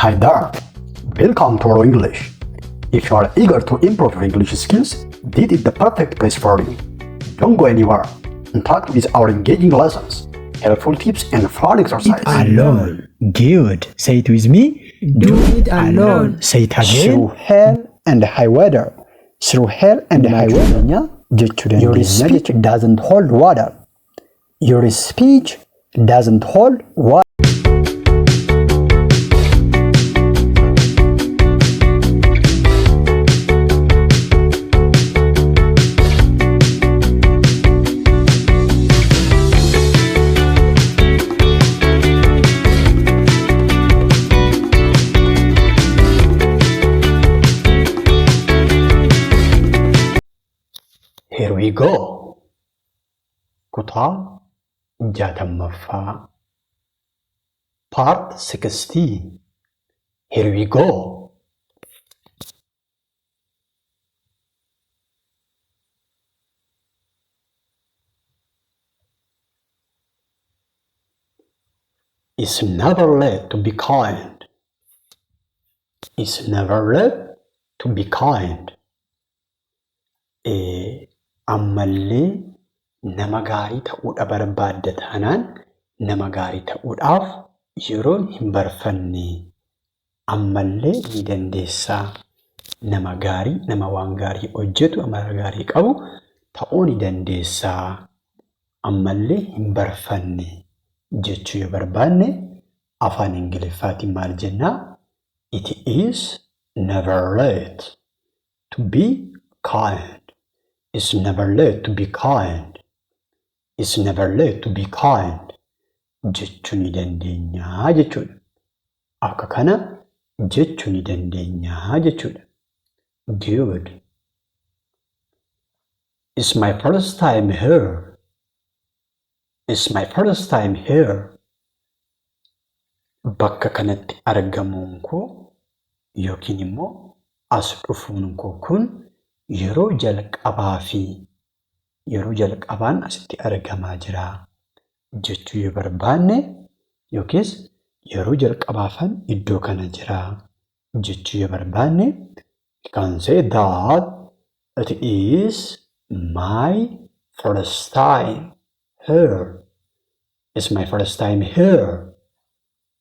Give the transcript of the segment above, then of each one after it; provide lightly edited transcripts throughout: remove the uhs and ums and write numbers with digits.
Hi there! Welcome to our English. If you are eager to improve your English skills, this is the perfect place for you. Don't go anywhere. Interact with our engaging lessons, helpful tips, and fun exercises. Alone. Good. Say it with me. Do it alone. Say it again. Through hell and high water. Through hell and high water. Jechuu Your dandeenya speech jechuudha. Doesn't hold water. Your speech doesn't hold water. Here we go. Kutaa 60ffaa. Part 60. Here we go. It's never late to be kind. It's never late to be kind. Ammallee nama gaarii ta'uudha barbaadda taanaan nama gaarii ta'uudhaaf yeroon hin barfanne. Ammallee ni dandeessaa. Nama gaarii, nama waan gaarii hojjetu, amala gaarii qabu ta'uu ni dandeessaa. Ammallee hin barfanne jechuu yoo barbaanne afaan Ingiliffaatiin maal jennaa? It is never late to be kind. It's never late to be kind. It's never late to be kind jechuu ni dandeenya jechuudha. Akka kana jechuu ni dandeenya jechuudha. Good. It's my first time here. It's my first time here. Bakka kanatti argamuun koo yookiin immoo as dhufuun koo kun yeroo jalqabaa fi yeroo jalqabaan asitti argamaa jira jechuu yoo barbaanne yookiis yeroo jalqabaafan iddoo kana jira jechuu yoo barbaanne, you can say that it is my first time here. It's my first time here.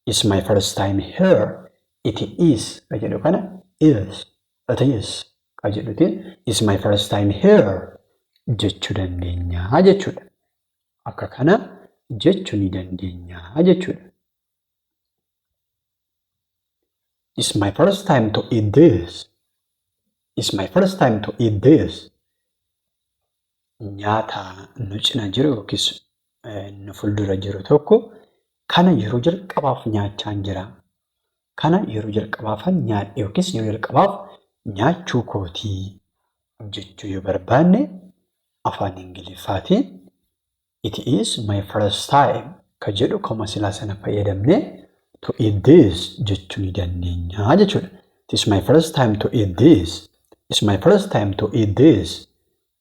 It's my first time here. It is ka jedhu kana is, it is ka jedhutiin it's my first time here jechuu dandeenya jechuudha. Akka kana jechuu ni dandeenya jechuudha. It's my first time to eat this. It's my first time to eat this. Nyaata nu cina jiru yookiis nu fuuldura jiru tokko kana yeroo jalqabaaf nyaachaan jira. Kana yeroo jalqabaafan nyaadhe yookiis yeroo jalqabaaf nyaachuu kootii jechuu yoo barbaanne afaan Ingiliffaatiin it is my first time ka jedhu kama silaa sana fayyadamnee to eat this jechuu ni dandeenya jechuudha. It is my first time to eat this. It's my first time to eat this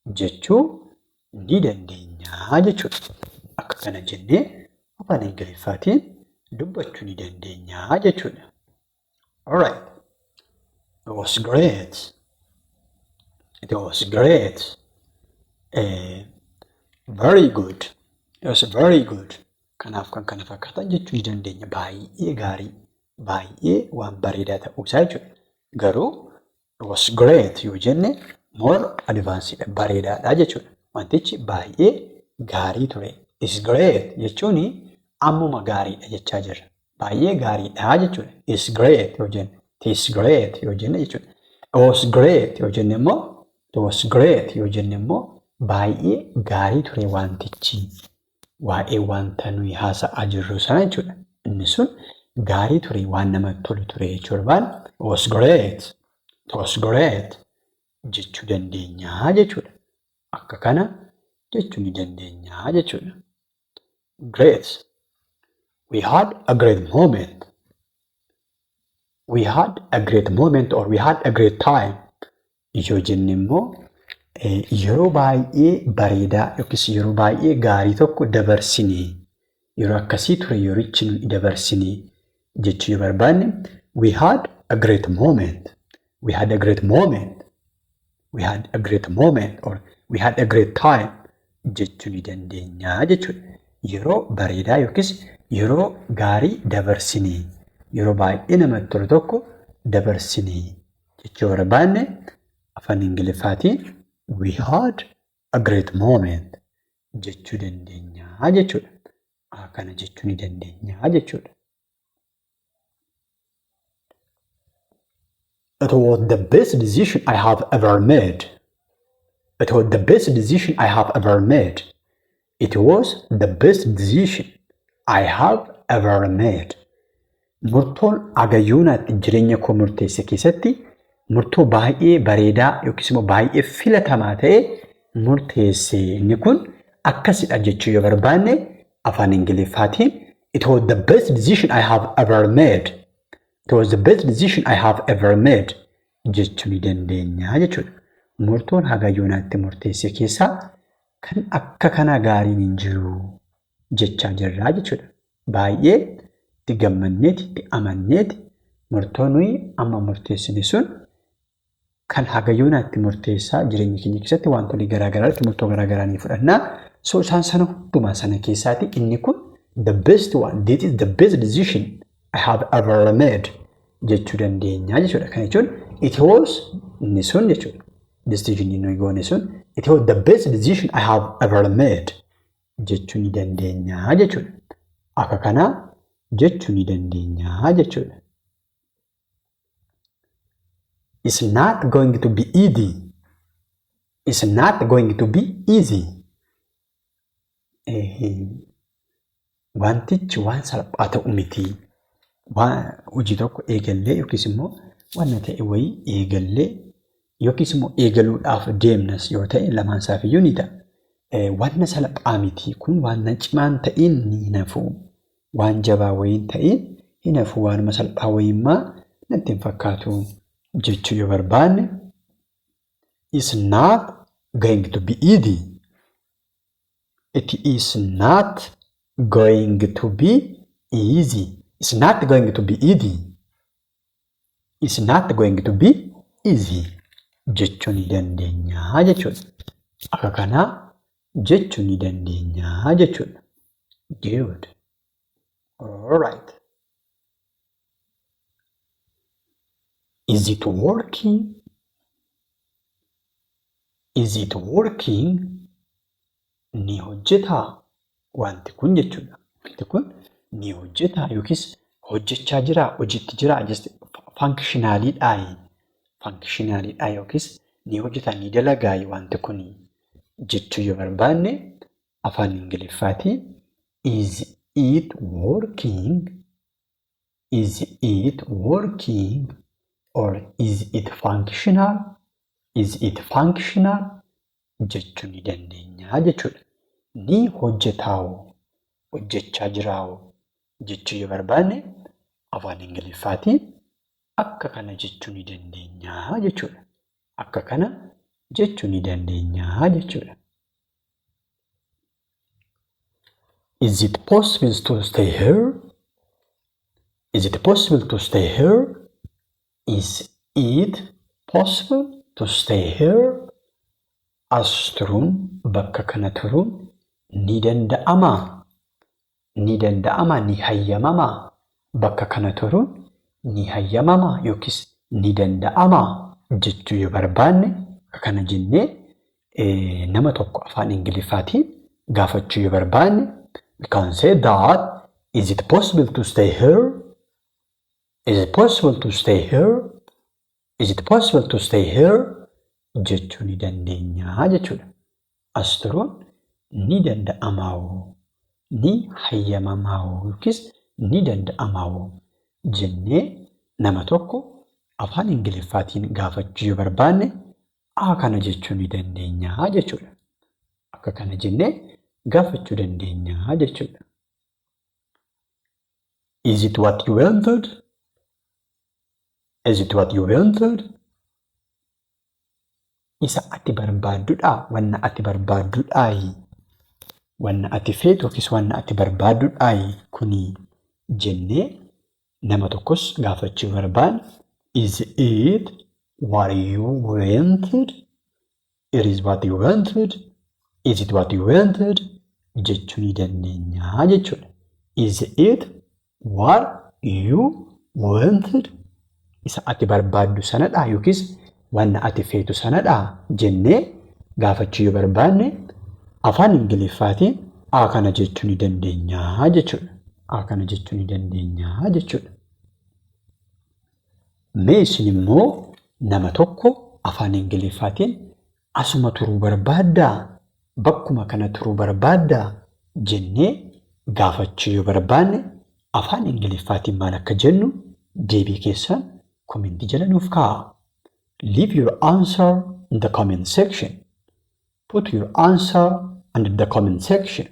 jechuu ni dandeenya jechuudha. Akka kana jennee afaan Ingiliffaatiin dubbachuu ni dandeenya jechuudha. Alright. It was great. It was great. Very good. It was very good. Kanaaf kan kana fakkaatan jechuu ni dandeenya. Baay'ee gaarii, baay'ee waan bareedaa ta'uu isaa jechuudha. Garuu it was great yoo jenne more advanced dha, bareedaadha jechuudha. Wantichi baay'ee gaarii ture. It's great jechuun ammuma gaariidha jechaa jirra. Baay'ee gaariidha jechuudha. It's great yoo jenne. It is great yoo jenne jechuudha. It was great yoo jenne immoo, it was great yoo jenne immoo baay'ee gaarii ture wantichi. Waa'ee wanta nuyi haasa'aa jirru sana jechuudha. Inni sun gaarii ture, waan namatti tolu ture jechuu barbaanne it was great. It was great jechuu dandeenya jechuudha. Akka kana jechuu ni dandeenya jechuudha. Great. We had a great moment. We had a great moment or we had a great time yoo jenne immoo yeroo baay'ee bareedaa yookiis yeroo baay'ee gaarii tokko dabarsine, yeroo akkasii ture yerichi nuyi dabarsine jechuu yoo barbaanne We had a great moment. We had a great moment. We had a great moment or we had a great time jechuu ni dandeenya jechuudha. Yeroo bareedaa yookiis yeroo gaarii dabarsinee, yeroo baay'ee namatti tolu tokko dabarsinee jechuu barbaanne afaan Ingiliffaatiin we had a great moment jechuu dandeenya jechuudha. Kana jechuu ni dandeenya jechuudha. It was the best decision I have ever made. It was the best decision I have ever made. It was the best decision I have ever made. Murtoon agayyoonatti jireenya koo murteesse keessatti murtoo baay'ee bareedaa yookiis immoo baay'ee filatamaa ta'e murteesse. Inni kun akkasidha jechuu yoo barbaanne afaan Ingiliffaatiin it was the best decision I have ever made. It was the best decision I have ever made jechuu ni dandeenya jechuudha. Murtoon haga yoonaatti murteesse keessaa kan akka kanaa gaariin hin jiru jechaa jirraa jechuudha. Baay'ee itti gammanneeti, itti amanneeti murtoo nuyi amma murteessine sun kan haga yoonaatti murteessaa jireenya keenya keessatti wantoonni garaa garaa irratti murtoo garaa garaa ni fudhannaa. So isaan sana hundumaa sana keessaati inni kun the best one, this is the best decision I have ever made jechuu dandeenya jechuudha. Kana jechuun it was inni sun jechuudha. Decision nuyi goone sun it was the best decision I have ever made jechuu ni dandeenya jechuudha. Akka kanaa jechuu ni dandeenya jechuudha. It's not going to be easy. It's not going to be easy. Wantichi waan salphaa ta'u miti. Hojii tokko eegallee yookiis immoo wanna ta'e wayii eegallee yookiis immoo eegaluudhaaf deemnas yoo ta'e lamaan isaafiyyuu ni ta'a. Wanna salphaa miti kun wanna cimaan ta'in ni hafu. Waan jabaa wayiin ta'in hin hafu, waanuma salphaa wayiimmaa natti hin fakkaatu jechuu yoo barbaanne it's not going to be easy. It is not going to be easy. It's not going to be easy. It's not going to be easy jechuu ni dandeenya jechuudha. Akka kanaa jechuu ni dandeenya jechuudha. Good. All right. Is it working? Is it working? Ni hojjetaa wanti kun jechuudha. Wanti kun ni hojjetaa yookiis hojjechaa jiraa, hojiitti jiraa, just functionaliidhaayi. Functionaliidhaa yookiis ni hojjetaa, ni dalagaayi wanti kun jechuu yoo barbaanne afaan Ingiliffaatiin is it working? Is it working? Or is it functional? Is it functional? Jechuu ni dandeenya jechuudha. Ni hojjetaawoo, hojjechaa jiraawoo jechuu yoo barbaanne afaan Ingiliffaatiin akka kana jechuu ni dandeenya jechuudha. Akka kana jechuu ni dandeenya jechuudha. Is it possible to stay here? Is it possible to stay here? Is it possible to stay here? As turuun, bakka kana turuun ni danda'amaa? Ni danda'amaa? Ni hayyamamaa? Bakka kana turuun ni hayyamamaa yookiis ni danda'amaa jechuu yoo barbaanne akka kana jennee nama tokko afaan Ingiliffaatiin gaafachuu yoo barbaanne we can say that is it possible to stay here? Is it possible to stay here? Is it possible to stay here? Jechuu ni dandeenya jechuudha. As turuun ni danda'amaa, ni hayyamamaa yookiis ni danda'amaa jennee nama tokko afaan Ingiliffaatiin gaafachuu yoo barbaanne a kana jechuu ni dandeenya jechuudha. Akka kana jennee gaafachuu dandeenya jechuudha. Is it what you wanted? Is it what you wanted? Isa ati barbaaddudhaa? Wanna ati barbaaddudhaayi? Wanna ati feetu yookiis wanna ati barbaaddudhaayi kuni jennee Nama tokkos gaafachuu barbaanne is it what you wanted? It is what you wanted? Is it what you wanted? Jechuu ni dandeenya jechuudha. Is it what you wanted? Isa ati barbaaddu sanadhaa yookiis wanna ati feetu sanadhaa jennee gaafachuu yoo barbaanne afaan Ingiliffaatiin a kana jechuu ni dandeenya jechuudha. A kana jechuu ni dandeenya jechuudha. Mee isin immoo nama tokko afaan Ingiliffaatiin asuma turuu barbaaddaa? Bakkuma kana turuu barbaaddaa? Jennee gaafachuu yoo barbaanne afaan Ingiliffaatiin maal akka jennu deebii keessan komentii jala nuuf kaa'aa. Leave your answer in the comment section. Put your answer under the comment section.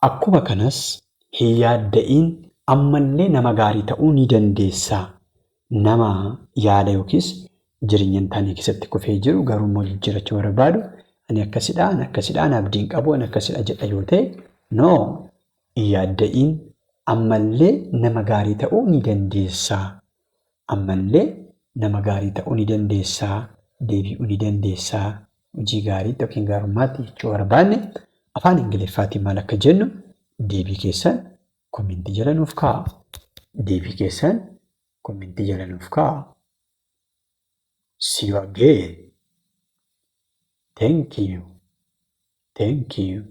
Akkuma kanas hin yaadda'iin ammallee nama gaarii ta'uu ni dandeessa. Nama yaada yookiis jireenya hin taane keessatti kufee jiru garuu immoo jijjiirachuu barbaadu ani akkasidha, ani akkasidha, ani abdii hin qabu, ani akkasidha jedha yoo ta'e no hin yaadda'iin ammallee nama gaarii ta'uu ni dandeessa. Ammallee nama gaarii ta'uu ni dandeessa, deebi'uu ni dandeessa, hojii gaariitti yookiin gaarummaatti jechuu barbaanne afaan Ingiliffaatiin maal akka jennu deebii keessan komentii jala nuuf kaa'a. Deebii keessan komentii jala nuuf kaa'a. See you again. Thank you. Thank you.